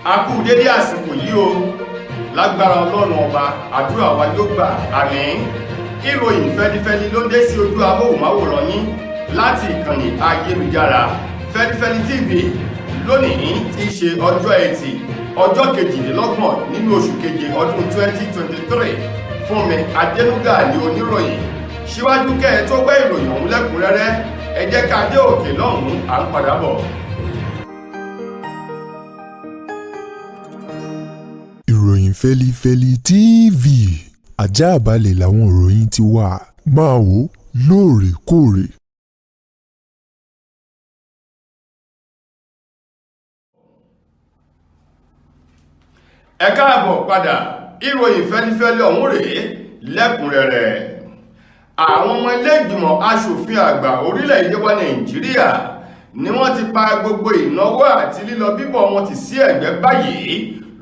A kú dédé àsìkò yìí o. Lágbára Ọlọ́run Ọba, àdúrà wa yóò gbà, àmín. Ìròyìn fẹlifẹli ló dé sí ojú amóhùnmáwòrán yín láti ìkànnì ayélujára Fẹlifẹli TV lónìí tí í ṣe ọjọ́ Ẹtì, ọjọ́ 22 nínú oṣù keje ọdún 2023. Fúnmi Adénúgà ní oníròyìn. Síwájú kẹ́ ẹ tó gbọ́ ìròyìn ọ̀hún lẹ́kùnrẹ́rẹ́, ẹ jẹ́ ká dé òkè lọ́hùn-ún, à ń padà bọ̀. Ìròyìn Fẹlifẹli TV, ajáàbalẹ̀ làwọn ìròyìn ti wà, máa wò lóòrèkóòrè. Ẹ káàbọ̀ padà. Ìròyìn fẹlifẹli ọ̀hún rèé lẹ́kùnrẹ́rẹ́. Àwọn ọmọ ilé ìgbìmọ̀ aṣòfin àgbà orílẹ̀-èdè wa Nàìjíríà ni wọ́n ti pa gbogbo ìnáwó àti lílọ bíbọ̀ wọn tì sí ẹ̀gbẹ́ báyìí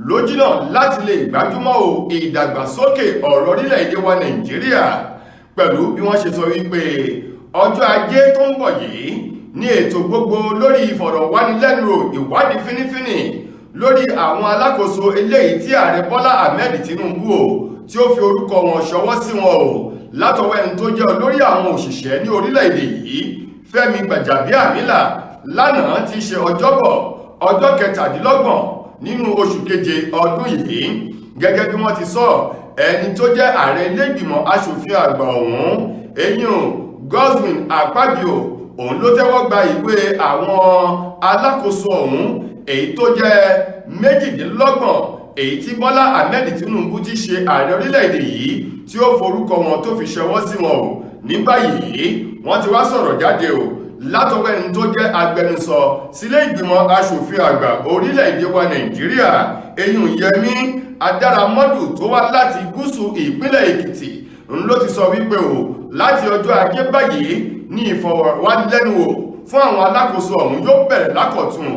lójúnà láti lè gbájúmọ́ o ìdàgbàsókè ọ̀rọ̀ orílẹ̀-èdè wa Nàìjíríà, pẹ̀lú bí wọ́n ṣe sọ wípé ọjọ́ Ajé tó ń bọ̀ yìí ní ètò gbogbo lórí ìfọ̀rọ̀wánilẹ́nuwò ìwádìí fínífíní lórí àwọn alákòóso eléyìí tí ààrẹ Bọ́lá Ahmed Tinubu o tí ó fi orúkọ wọn ṣọwọ́ sí wọn o látọwọ́ ẹni tó jẹ́ olórí àwọn òṣìṣẹ́ ní orílẹ̀-èdè yìí, Fẹ́mi Gbàjàbíàmílà, lánàá tí í ṣe Ọjọ́bọ̀, ọjọ́ 27 nínú oṣù keje ọdún yìí. Gẹ́gẹ́ bí wọ́n ti sọ, ẹni tó jẹ́ ààrẹ ilé-ìgbìmọ̀ aṣòfin àgbà ọ̀hún, eyín Godswill Akpabio, òun ló tẹ́wọ́ gba ìwé àwọn alákòóso ọ̀hún èyí tó jẹ́ 28, èyí tí Bọ́lá Ahmed Tinubu ti ṣe ààrẹ orílẹ̀-èdè yìí tí ó forúkọ wọn tó fi ṣọwọ́ sí wọn o. Ní báyìí, wọ́n ti wá sọ̀rọ̀ jáde o látọwọ́ ẹni tó jẹ́ agbẹnusọ sílé ìgbìmọ̀ aṣòfin àgbà orílẹ̀-èdè wa Nàìjíríà, eyín Yẹmí Adáramọ́dù, tó wá láti gúúsù ìpínlẹ̀ Èkìtì, ń ló ti sọ wípé o láti ọjọ́ Ajé báyìí ní ìfọ̀rọ̀wánilẹ́nuwò fún àwọn alákòóso ọ̀hún yóò bẹ̀rẹ̀ lákọ̀tun.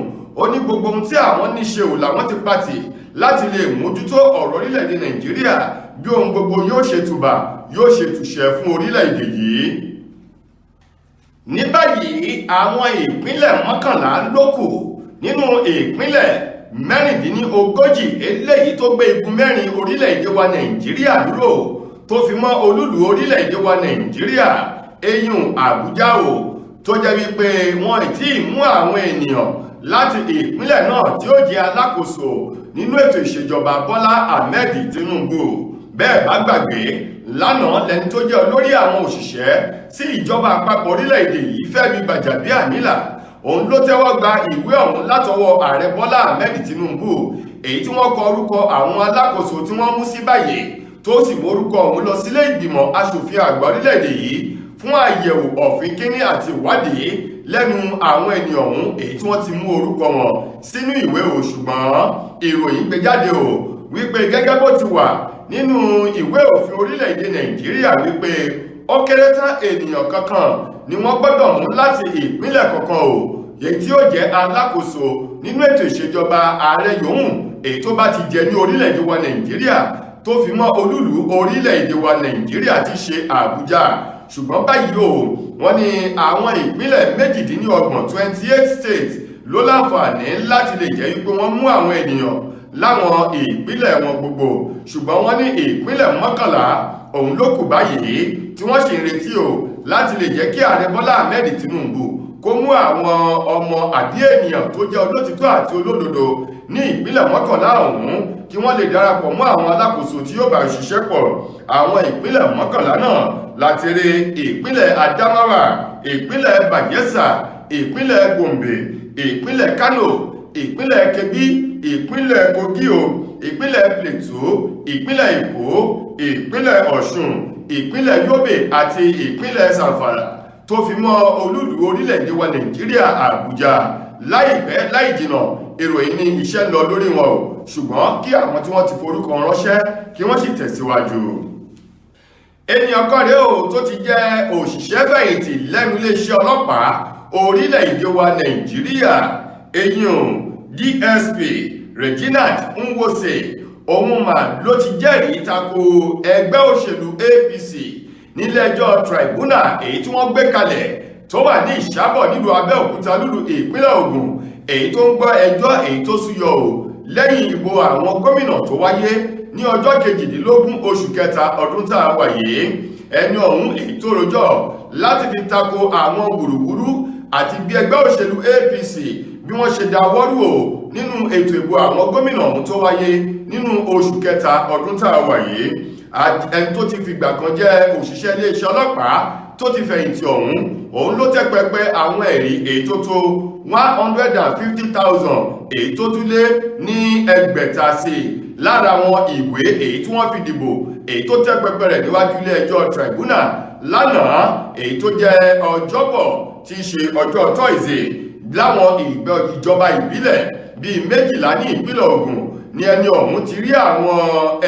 Ó ní gbogbo ohun tí àwọn ní ṣe ò làwọn ti pàtì láti lè mójútó ọ̀rọ̀ orílẹ̀-èdè Nàìjíríà, bí ohun gbogbo yóò ṣe tùbà, yóò ṣe tùṣẹ́ fún orílẹ̀-èdè yìí. Ní báyìí, àwọn ìpínlẹ̀ 11 ló kù nínú ìpínlẹ̀ 36 eléyìí tó gbé igun mẹ́rin orílẹ̀-èdè wa Nàìjíríà dúró, tó fi mọ́ olúùlú orílẹ̀-èdè wa Nàìjíríà, eyín Àbújá o, tó jẹ́ wípé wọn ì tí ì mú àwọn ènìyàn láti ìpínlẹ̀ náà tí ó jẹ́ alákòóso nínú ètò ìṣèjọba Bọ́lá Ahmed Tinubu. Bẹ́ẹ̀ bá gbàgbé, lánàá lẹni tó jẹ́ olórí àwọn òṣìṣẹ́ sí ìjọba àpapọ̀ orílẹ̀-èdè yìí, Fẹ́mi Gbàjàbíàmílà, òun ló tẹ́wọ́ gba ìwé ọ̀hún látọwọ́ ààrẹ Bọ́lá Ahmed Tinubu, èyí tí wọ́n kọ orúkọ àwọn alákòóso tí wọ́n mú sí báyìí, tó sì mú orúkọ ọ̀hún lọ sílé ìgbìmọ̀ aṣòfin àgbà orílẹ̀-èdè yìí fún àyẹ̀wò ọ̀fìn kínní àti ìwádìí lẹ́nu àwọn ènìyàn ọ̀hún èyí tí wọ́n ti mú orúkọ wọn sínú ìwé o. Ṣùgbọ́n ìròyìn gbé jáde o wípé gẹ́gẹ́ bó ti wà nínú ìwé òfin orílẹ̀-èdè Nàìjíríà, wípé ó kéré tán ènìyàn kankan ni wọ́n gbọ́dọ̀ mú láti ìpínlẹ̀ kọ̀ọ̀kan o, èyí tí ó jẹ́ alákòóso nínú ètò ìṣèjọba ààrẹ yòówù èyí tó bá ti jẹ ní orílẹ̀-èdè wa Nàìjíríà, tó fi mọ́ olúùlú orílẹ̀-èdè wa Nàìjíríà ti ṣe Àbújá. Ṣùgbọ́n báyìí o, wọ́n ní àwọn ìpínlẹ̀ 28, 28 states, ló láǹfààní láti lè jẹ́ wípé wọ́n mú àwọn ènìyàn láwọn ìpínlẹ̀ wọn gbogbo. Ṣùgbọ́n wọ́n ní ìpínlẹ̀ 11 òun ló kù báyìí tí wọ́n sì ń retí o láti lè jẹ́ kí ààrẹ Bọ́lá Ahmed Tinubu kó mú àwọn ọmọ àbí ènìyàn tó jẹ́ olótìtọ́ àti olódodo ní ìpínlẹ̀ 11 ọ̀hún kí wọ́n lè darapọ̀ mọ́ àwọn alákòóso tí yóò bá ṣiṣẹ́ pọ̀. Àwọn ìpínlẹ̀ 11 náà láti rí ìpínlẹ̀ Adamawa, ìpínlẹ̀ Bayelsa, ìpínlẹ̀ Gombe, ìpínlẹ̀ Kano, ìpínlẹ̀ Kebbi, ìpínlẹ̀ Kogi o, ìpínlẹ̀ Plateau, ìpínlẹ̀ Èkó, ìpínlẹ̀ Ọ̀ṣun, ìpínlẹ̀ Yobe àti ìpínlẹ̀ Zamfara, tó fi mọ́ olúùlú orílẹ̀-èdè wa Nàìjíríà, Àbújá. Láìpẹ́ láì jìnà, ìròyìn ní iṣẹ́ ń lọ lórí wọn o, ṣùgbọ́n kí àwọn tí wọ́n ti forúkọ ránṣẹ́ kí wọ́n sì tẹ̀síwájú. Ènìyàn kan rèé o tó ti jẹ́ òṣìṣẹ́ fẹ̀yìntì lẹ́nu iléeṣẹ́ ọlọ́pàá orílẹ̀-èdè wa Nàìjíríà, eyín DSP Reginald Nwose, òun mà ló ti jẹ́rìí tako ẹgbẹ́ òṣèlú APC nílé-ẹjọ́ tribunal èyí tí wọ́n gbé kalẹ̀ tó wà ní Ìṣàbọ̀ nílùú Abẹ́òkúta, lúlù ìpínlẹ̀ Ògùn, èyí tó ń gbọ́ ẹjọ́ èyí tó súyọ o Lẹ́yìn ìbò àwọn gómìnà tó wáyé ní ọjọ́ 18 oṣù kẹta ọdún tá a wà yìí, ẹni ọ̀hún èyí tó rojọ́ láti fi tako àwọn wùrúwúrú àti bí ẹgbẹ́ òṣèlú APC bí wọ́n ṣe dáwọ́rù o nínú ètò ìbò àwọn gómìnà ọ̀hún tó wáyé nínú oṣù kẹta ọdún tá a wà yìí. Ẹni tó ti fìgbà kan jẹ́ òṣìṣẹ́ iléeṣẹ́ ọlọ́pàá tó ti fẹ̀yìntì ọ̀hún, òun ló tẹ́ pẹpẹ àwọn ẹ̀rí èyí tó tó 150,000, èyí tó tún lé ní 600 sí i lára àwọn ìwé èyí tí wọ́n fi dìbò, èyí tó tẹ́ pẹpẹ rẹ̀ níwájú ilé ẹjọ́ tribunal lánàá, èyí tó jẹ́ Ọjọ́bọ̀, tí í ṣe ọjọ́ Tọ́ìsì. Láwọn ìjọba ìbílẹ̀ bíi 12 ní ìpínlẹ̀ Ògùn ní ẹni ọ̀hún ti rí àwọn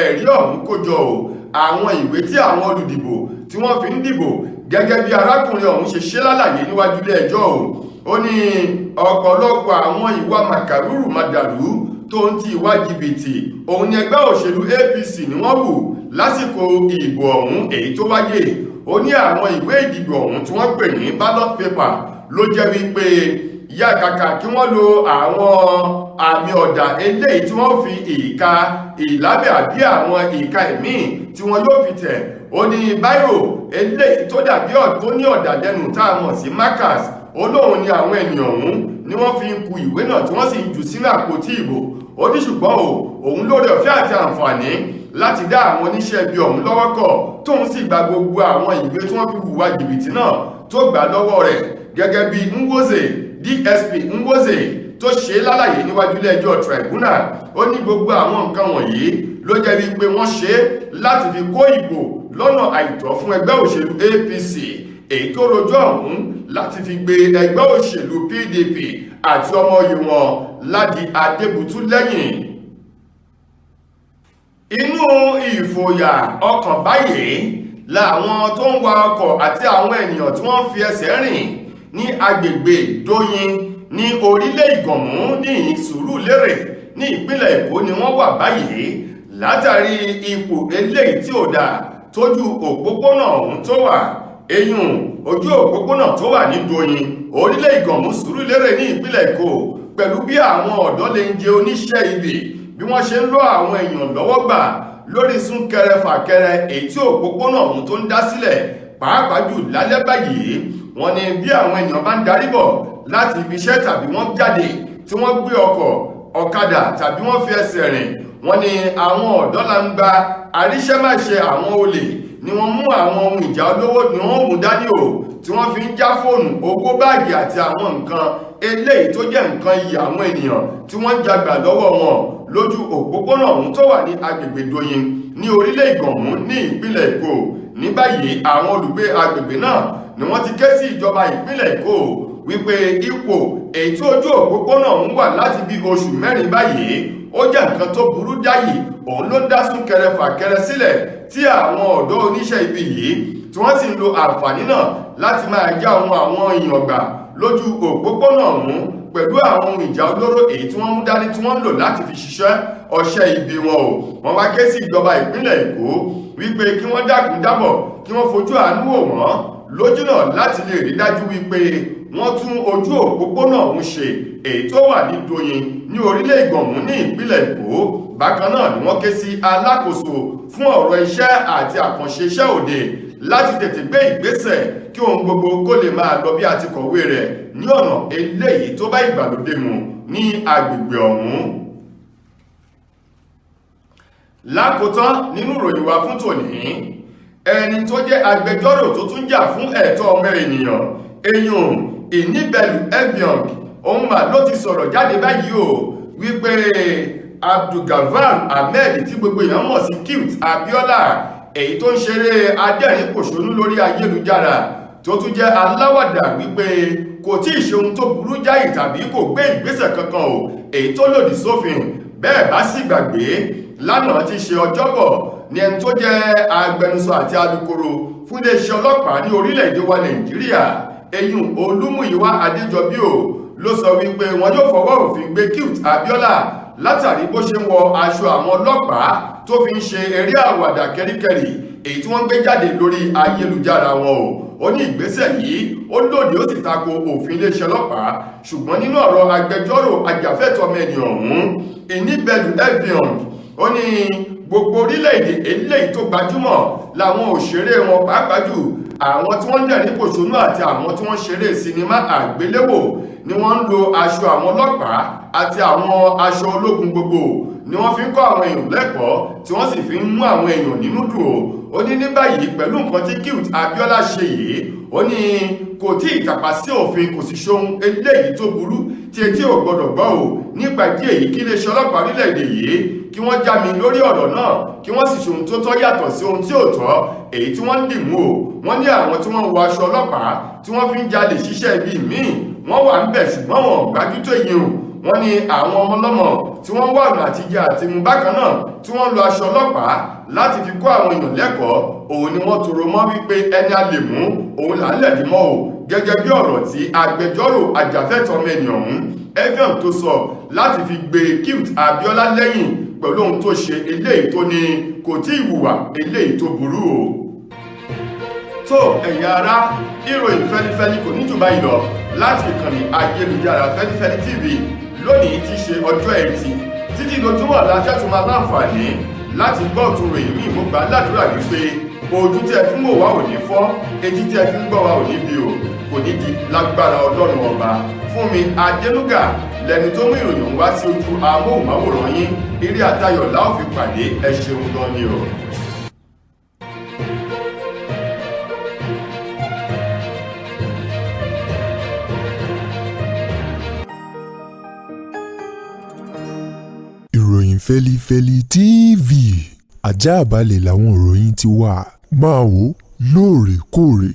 ẹ̀rí ọ̀hún kójọ o, àwọn ìwé tí àwọn olùdìbò tí wọ́n fi ń dìbò. Gẹ́gẹ́ bí arákùnrin ọ̀hún ṣe ṣe lálàyé níwájú ilé ẹjọ́ o, ó ní ọ̀pọ̀lọpọ̀ àwọn ìwà màkàrúrù màdàrú tó ń ti ìwà jìbìtì òun ni ẹgbẹ́ òṣèlú APC ni wọ́n wù lásìkò ìbò ọ̀hún èyí tó wáyé. Ó ní àwọn ìwé ìdìbò ọ̀hún tí wọ́n pè ní ballot paper ló jẹ́ wípé yá kàkà kí wọ́n lo àwọn àmì ọ̀dà eléyìí tí wọ́n fi ìka ìlábẹ̀ àbí àwọn ìka ìmíì tí wọ́n yóò fi tẹ̀. Ó ní biro eléyìí tó dàbí tó ní ọ̀dà lẹ́nu tá a mọ̀ sí markers, ó lóun ni àwọn ènìyàn ọ̀hún ni wọ́n fi ń ku ìwé náà tí wọ́n sì ń jù sínú àpótí ìbò. Ó ní ṣùgbọ́n o, òun lóore ọ̀fẹ́ àti àǹfààní láti dá àwọn oníṣẹ́ ibi ọ̀hún lọ́wọ́ kọ̀, tóun sì gba gbogbo àwọn ìwé tí wọ́n fi hùwà jìbìtì náà tó gbà lọ́wọ́ rẹ̀. Gẹ́gẹ́ bí Nwoze, DSP Nwoze, tó ṣe lálàyé níwájú ilé ẹjọ́ tribunal, ó ní gbogbo àwọn nǹkan wọ̀nyí ló jẹ́ wípé wọ́n ṣe láti fi kó ìbò lọ́nà àìtọ́ fún ẹgbẹ́ òṣèlú APC, èyí tó rojọ́ ọ̀hún láti fi gbé ẹgbẹ́ òṣèlú PDP àti ọmọ oyè wọn Ládi Adébútú lẹ́yìn. Inú ìfòyà ọkàn báyìí làwọn tó ń wa ọkọ̀ àti àwọn ènìyàn tí wọ́n fi ẹsẹ̀ rìn ní agbègbè Dóyin ní orílẹ̀ Ìgànmú ní Sùúrùlérè ní ìpínlẹ̀ Èkó ni wọ́n wà báyìí, látàrí ipò eléyìí tí ò dáa tójú òpópónà ọ̀hún tó wà, eyín ojú òpópónà tó wà ní Dóyin, orílẹ̀ Ìgànmú, Sùúrùlérè ní ìpínlẹ̀ Èkó, pẹ̀lú bí àwọn ọ̀dọ́ lè ń jẹ oníṣẹ́ ibi bí wọ́n ṣe ń lọ àwọn èèyàn lọ́wọ́ gbà lórí súnkẹrẹ fàkẹrẹ èyí tí òpópónà ọ̀hún tó ń dá sílẹ̀, pàápàá jù lálẹ́ báyìí. Wọ́n ní bí àwọn èèyàn bá ń darí bọ̀ láti ibi iṣẹ́ tàbí wọ́n jáde tí wọ́n gbé ọkọ̀, ọ̀kadà tàbí wọ́n fi ẹsẹ̀ rìn, wọ́n ní àwọn ọ̀dọ́ la ń gba àríṣẹ́máṣe àwọn olè ni wọ́n mú àwọn ohun ìjà olówó ni wọ́n mú dání o, tí wọ́n fi ń já fóònù, owó, báàgì àti àwọn nǹkan eléyìí tó jẹ́ nǹkan iyì àwọn ènìyàn tí wọ́n ń jagbà lọ́wọ́ wọn lójú òpópónà ọ̀hún tó wà ní agbègbè Dóyin ní orílẹ̀ Ìgànmú ní ìpínlẹ̀ Èkó. Ní báyìí, àwọn olùgbé agbègbè náà ni wọ́n ti ké sí ìjọba ìpínlẹ̀ Èkó wípé ipò èyí tí ojú òpópónà ọ̀hún wà láti bí oṣù 4 báyìí, ó jẹ́ nǹkan tó burú jáyì, òun ló ń dá súnkẹrẹ fàkẹrẹ sílẹ̀ tí àwọn ọ̀dọ́ oníṣẹ́ ibi yìí tí wọ́n sì ń lo àǹfààní náà láti máa já ohun àwọn èèyàn gbà lójú òpópónà ọ̀hún pẹ̀lú àwọn ohun ìjà olóró èyí tí wọ́n mú dání tí wọ́n ń lò láti fi ṣiṣẹ́ ọṣẹ́ ibi wọn o. Wọ́n wá ké sí ìjọba ìpínlẹ̀ Èkó wípé kí wọ́n dákun dábọ̀, kí wọ́n fojú àánú wò wọ́n lójúnà láti lè rí dájú wípé wọ́n tún ojú òpópónà ọ̀hún ṣe èyí tó wà ní Dóyin ní orílẹ̀ Ìgànmú ní ìpínlẹ̀ Èkó. Bákan náà ni wọ́n ké sí alákòóso fún ọ̀rọ̀ iṣẹ́ àti àkànṣe iṣẹ́ òde láti tètè gbé ìgbésẹ̀ kí ohun gbogbo kó lè máa lọ bí a ti kọ̀wé rẹ̀ ní ọ̀nà eléyìí tó bá ìgbàlódé mu ní agbègbè ọ̀hún. Lákòótán nínú ìròyìn wa fún tòní, ẹni tó jẹ́ agbẹjọ́rò tó tún jà fún ẹ̀tọ́ ọmọ ènìyàn, eyín Ìníbẹ̀lù Eviong, òun mà ló ti sọ̀rọ̀ jáde báyìí o wípé Abdulgafar Ahmed tí gbogbo èèyàn mọ̀ sí Cute Abiola, èyí tó ń ṣeré adẹ́rìn pòṣónú lórí ayélujára tó tún jẹ́ aláwàdà, wípé kò tí ì ṣe ohun tó burú jáì tàbí kò gbé ìgbésẹ̀ kankan o èyí tó lòdì sófin. Bẹ́ẹ̀ bá sì gbàgbé, lánàá ti ṣe Ọjọ́bọ̀ ní ẹni tó jẹ́ agbẹnusọ àti alukoro fún iléeṣẹ́ ọlọ́pàá ní orílẹ̀-èdè wa Nàìjíríà, eyín Olúmúyìwá Adéjọbí o, ló sọ wípé wọn yóò fọwọ́ òfin gbé Cute Abiola látàrí bó ṣe ń wọ aṣọ àwọn ọlọ́pàá tó fi ń ṣe eré àwàdà kẹ́ríkẹ́rì èyí tí wọ́n gbé jáde lórí ayélujára wọn o. Ó ní ìgbésẹ̀ yìí ó lòdì, ó sì tako òfin iléeṣẹ́ ọlọ́pàá. Ṣùgbọ́n nínú ọ̀rọ̀ agbẹjọ́rò ajàfẹ́tọ̀ọ́ ọmọnìyàn ọ̀hún, Ìníbẹ̀lú Effiong, ó ní gbogbo orílẹ̀-èdè eléyìí tó gbajúmọ̀ làwọn òṣèré wọn, pàápàá jù àwọn tí wọ́n ń dẹ̀rín pòṣónú àti àwọn tí wọ́n ṣeré sinimá àgbéléwò, ni wọ́n ń lo aṣọ àwọn ọlọ́pàá àti àwọn aṣọ ológun gbogbo, ni wọ́n fi ń kọ́ àwọn èèyàn lẹ́kọ̀ọ́, tí wọ́n sì fi ń mú àwọn èèyàn nínú dùn o. Ó ní ní báyìí, pẹ̀lú nǹkan tí Cute Abiola ṣe yìí, ó ní kò tí ì tàpá sí òfin, kò sì ṣohun eléyìí tó burú tí etí ò gbọdọ̀ gbọ́ o. Nípa ìdí èyí, kí iléeṣẹ́ ọlọ́pàá orílẹ̀-èdè yìí kí wọ́n já mi lórí ọ̀rọ̀ náà, kí wọ́n sì ṣe ohun tó tọ́ yàtọ̀ sí ohun tí ò tọ́ èyí tí wọ́n ń dì mú o. Wọ́n ní àwọn tí wọ́n ń wọ aṣọ ọlọ́pàá tí wọ́n fi ń jalè, ṣiṣẹ́ ibi míì, wọ́n wà ń bẹ̀, ṣùgbọ́n wọn ò gbájútó yìí o. Wọ́n ní àwọn ọmọlọ́mọ tí wọ́n wà ọ̀nà àtijẹ àti mu bákan náà, tí wọ́n lo aṣọ ọlọ́pàá láti fi kó àwọn èèyàn lẹ́kọ̀ọ́, òun ni wọ́n toro mọ́ wípé ẹni a lè mú òun là ń lẹ̀dí mọ́ o, gẹ́gẹ́ bí ọ̀rọ̀ tí agbẹjọ́rò ajàfẹ́tọ̀ọ́ ọmọnìyàn ọ̀hún Effiong tó sọ láti fi gbé Cute Abiola lẹ́yìn pẹ̀lú ohun tó ṣe eléyìí tó ní kò tí ì hùwà eléyìí tó burú o. Tó, ẹ̀yin ará, ìròyìn fẹ́lifẹ́li kò ní jù báyìí lọ láti ìkànnì ayélujára Fẹ́lifẹ́li TV lónìí tí ṣe ọjọ́ Ẹtì. Títí dojúmọ́ ọ̀la tẹ́tù máa láǹfààní láti gbọ́ ọ̀tun ròyìn míì, mo gbà á ládùúrà wípé ojú tí ẹ fi ń wò wá ò ní fọ́, etí tí ẹ fi ń gbọ́ wá ò ní bí o, kò ní di lágbára Ọlọ́run Ọba. Fún mi Adénúgà lẹni tó mú ìròyìn wá sí ojú amóhùnmáwòrán yín. Eré àtayọ̀ la ó fi pàdé. Ẹ ṣeun gan ni o. Ìròyìn Fẹ́lifẹ́li TV, ajáàbalẹ̀ làwọn ìròyìn ti wà. Máa wò lóòrèkóòrè.